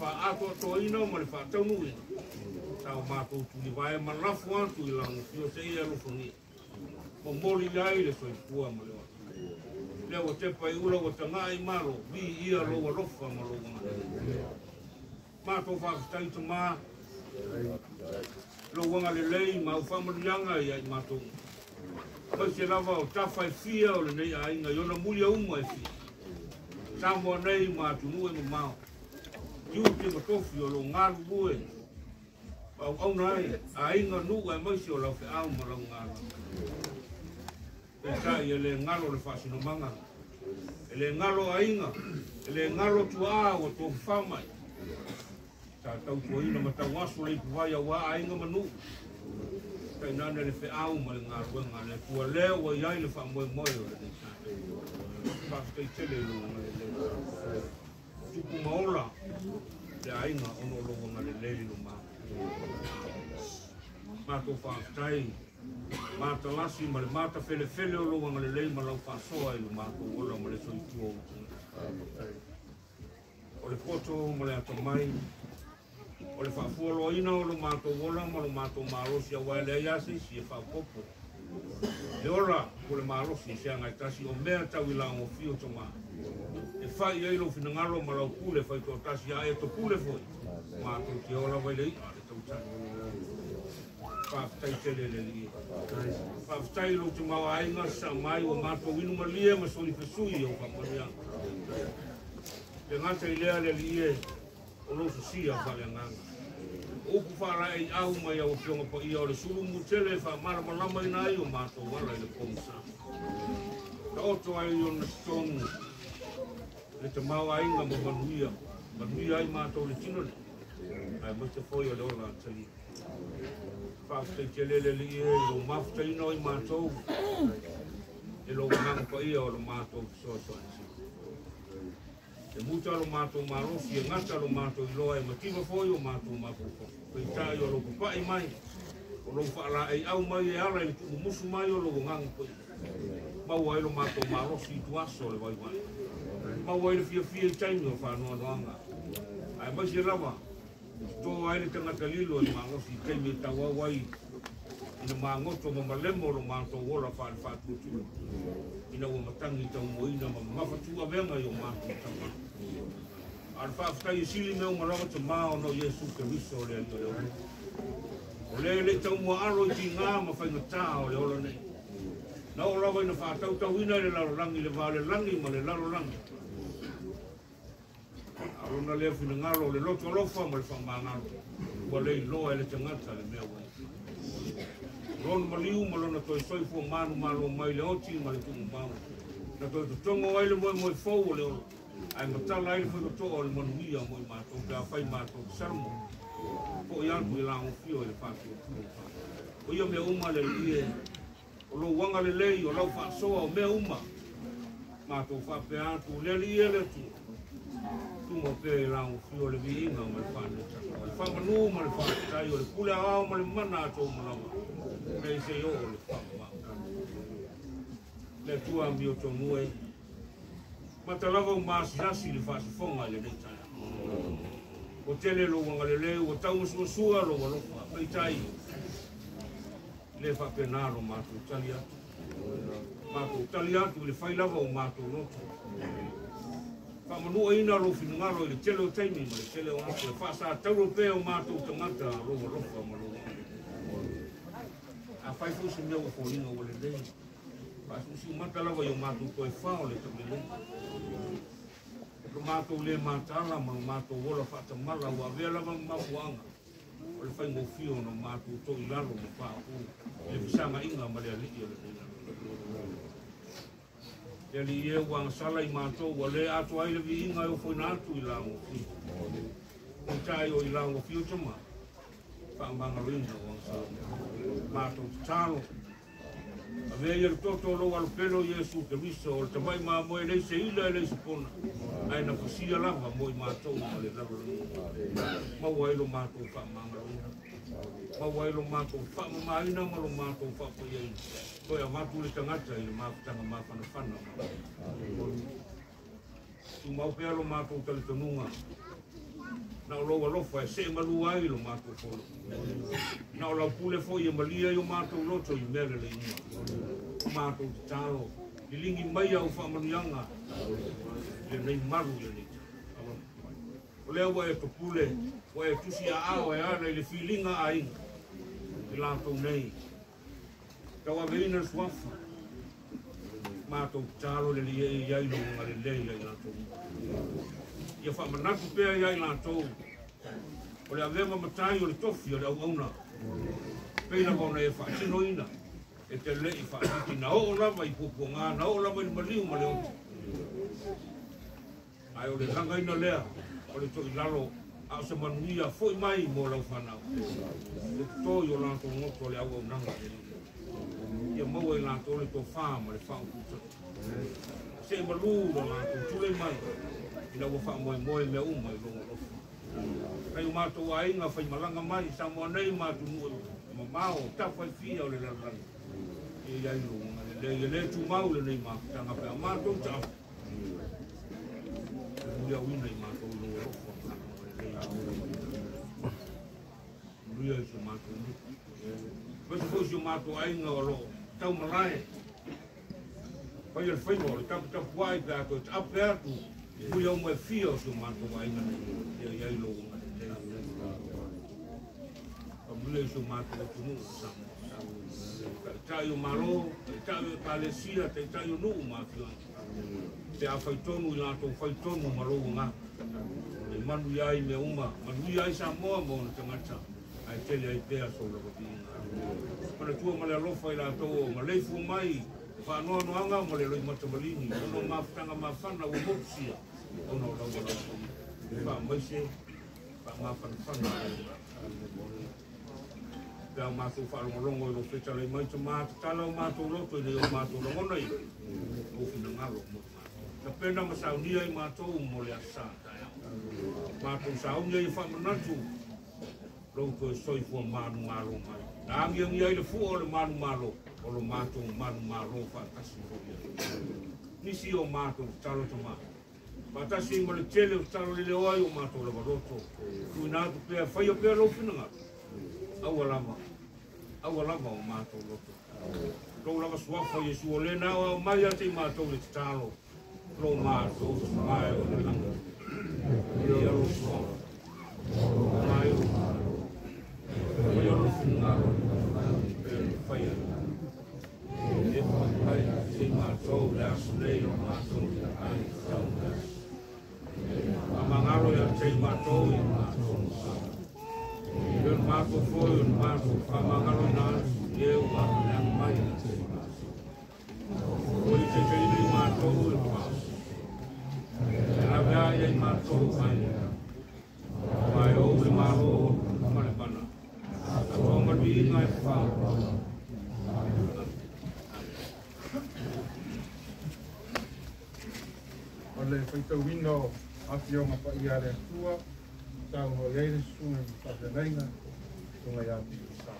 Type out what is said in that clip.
faaatoatoaina ma le faataunuuina sa o matou tulivae ma lafo atu i lagofio seia alofagia momoli ai le soifua ma le ola. Lea ua tepa i ula ua taga'i i malo, viia lou alofa ma lou agalelei. Matou faafetai Tamā lou agalelei ma au faamanuiaga ia i matou uma. Aemaise lava o tafa e fia o lenei aiga i ona muliauma e fia. Samoa nei ma atunuu e mamao. Tiute ma tofi o lo o galulue ma auauna ai aiga, nuu aemaise o lau feau ma lau galuega. Peitai e le galo le faasinomaga, e le galo aiga, e le galo tuaa ua tofafa mai. Sa tautuaina ma tauaso le ipuvai aua aiga ma nuu. Tainane le feau ma le galuega a le Atua lea ua i ai le faamoemoe o lenei taeao. Faafetai tele i lou agalelei. Tupu ma ola le aiga ona o lou agalelei i lo matou. Matou faafetai matalasi ma le matafelefele o lou agalelei ma lau faasoa i lo matou ola ma le soifua o tagata. O le poto ma le atamai, o le faafualoaina o lo matou ola ma lo matou malosi aua e leai lava se isi e faaopoopo. Le ola po le malosi i se agai tasi o mea tau i lagofio tama. E fai ai lou finagalo ma lau pule faitoatasi a e topule foi matou te o lava i le i'a le tautai. Faafetai tele i le Alii. Faafetai i lou tamaoaiga sasaa mai ua matou inu malie ma solifesui i au faamanuiaga. Le gata i lea le Alii e, o lou sosia faaleagaga. O upu faalaeiau mai au Afioga Paia o le sulumu tele e faamalamalamaina ai o matou ala i le pogisa. Taoto ai i ona totonu le tamaoaiga ma manuia, manuia ai matou le tino nei, aemaise foi o le ola atalia. Faafetai tele le Alii e i lou mafutaina o i matou i lou Agaga Paia o lo matou fesoasoani sili. E muta lo matou malosi, e gata lo matou iloa, e mativa foi o matou mafaufauga. Peitai o lou papa'i mai, o lou faalaeiau mai e ala i le tuumumusu mai o lou Agaga Paia. Maua ai lo matou malosi i tuaso o le vaivai. Maua ai le fiafia i taimi o faanoanoaga. Aemaise lava, e toto ai le tagata lilo i le malosi i taimi e tauau ai ina magoto ma malemo lo matou ola faale-faatuatua, ina ua matagi taumuaina ma mamafa tuuavega i o matou tama. A o le faafetai e sili mea uma lava Tamā ona o Iesu Keriso le Alii o le ola. O le e le i taumuaalo i tiga ma faigatā o le ola nei. Na oo lava ina faatautauina i le lalolagi le va o le lagi ma le lalolagi. A o lona lea finagalo o le loto alofa ma le faamagalo, ua le iloa e le tagata le mea ua i ai. O lona maliu ma lona toe soifua manumalo mai le oti ma le tuumau, na toe totogo ai le moemoe fou o le ola, ae matala ai le faitotoa o le manuia mo i matou pe afai matou te salamo foi atu i lagofio i le faatuatua. O ia mea uma le Alii e, o lou agalelei, o lau faasoa, o mea uma matou faapea atu, le Alii e le Atua, tuma pea i lagofio le viiga ma le faanetaga, o le faamanu ma le faafetai, o le pule aoao ma le mana a tou malama, nei se i oo le faamama. Le Atua amio tonu e, mata lava u maasiasi i le faasofoga i lenei taeao. Ua tele lou agalelei, ua taumasuasua lou alofa, peitai, le faapena lo matou tali atu. Matou tali atu i le fai lava o matou loto. Faamanuaina lou finagalo i le tele o taimi ma le tele o aso e faasatauro pea o matou tagata lou alofa ma lou agalelei. Afai foi se mea ua foliga ua lelei, faasiusiumata lava i o matou toe fao le taulelei. Lo matou le mataala ma lo matou ola faatamala ua avea lava ma mafuaaga o le faigofie ona matou to i lalo ma paopū i le fesaga'iga ma le Alii o lenei lalolagi. Le Alii e ua agasala i matou ua le atoa ai le viiga e ofoina atu i lagofio. Peitai o i lagofio tama faamagaloina ua agasala matou tatalo. Avea ia le toto o lou alopele o Iesu Keriso, o le tamai mamoe e leai se ila e leai se pona, ae na fasia lava mo i matou ma le lalolagi. Maua ai lo matou faamagaloina, maua ai lo matou faamamaina ma lo matou faapaiaina, toe avatu le tagata i le mafutaga mafanafana ma tumau pea lo matou talitonuga. Na o lou alofa e see malu ai lo matou fono. Na o lau pule foi e malia i o matou loto i mea lelei uma. O matou tatalo, liligi mai au faamanuiaga i lenei malu i lenei. O lea ua e topule, ua e tusi aao e ala i le filiga aiga i latou nei. Tauaveina le suafa, matou tatalo le alii e i ai lou agalelei ia i latou. Ia faamanatu pea ia i latou o le avea ma matai o le tofi o le auauna. Pei lava ona e faatinoina e te le'i faatiti na oo lava i puapuaga, na oo lava i le maliu ma le oti. Ae o le lagaina lea o le toilalo a o se manuia foi mai mo lau fanau. E toto i o latou goto o le auaunaga le alii. Ia maua i latou le tofā ma le faauputa. Se malu lo latou tulei mai ina ua faamoemoe mea uma i lou alofa. Kai o matou aiga faimalaga mai Samoa nei ma atunuu mamao tafa i fia o le lalolagi. Ia i ai lou agalelei e le tumau lenei mafutaga pe a matou taafu. E muliauina i matou i lou alofa ma lou agalelei. Manuia i si o matou nuu. Aemaise foi si o matou aiga o loo taumalae. Faia le faiva o le taputapuai pe a toe taape atu i au mai fia o si o matou aiga nei. Ia i ai lou agalelei. Faamanuia i si o matou atunuu o Samoa. Taitai o Malo, taitai o Ekalesia, taitai o nuu ma afioaga. Pe a faitonu i latou faitonu ma lou agaga. E manuia ai mea uma, manuia ai Samoa ma ona tagata, ae tele ai pea sou lava viiga. Manatua ma le alofa i latou o maleifua mai, faanoanoaga ma le loimata maligi, ona o mafutaga mafana ua motusia, ona o lau valaauina. Faamaise, faamafanafana. Pe a matou faalogologo i lou fetalai mai tamā tatala o matou loto i nei o matou lagona i lou finagalo mo matou. Tapena ma saunia i matou mo le asa taeao. Matou saunia i faamanatu lou toe soifua manumalo mai. Na agiagi ai le fua o le manumalo, o lo matou manumalo faatasi foi ai. Nisi o matou tatalo tamā. Faatasi ma le tele o tatalo leleo ai o matou lava loto. Tuuina atu pea, faia pea lou finagalo. Aua lava o matou loto. Lou lava suafa Iesu o lena o au mai ia te i matou le tatalo. Lo matou mai o le lagi. Ia lou suafa. Mai o faia lou finagalo. Pe faia. E fai te i matou le aso nei o matou ai tau. Amangalo ia te i matou i matou. E o matou foi o matou whamangalo ina atu e ua leaga mai ia te i matou. O i te teina i matou e paosi. E lawe ai i matou ai. Mai o le malo ma le mana. Atoa maluiga e whao. O le faitauina o afioga paia a le Atua, saunoa i ai le susuga i faafeagaiga, susuga ia Pio Sa.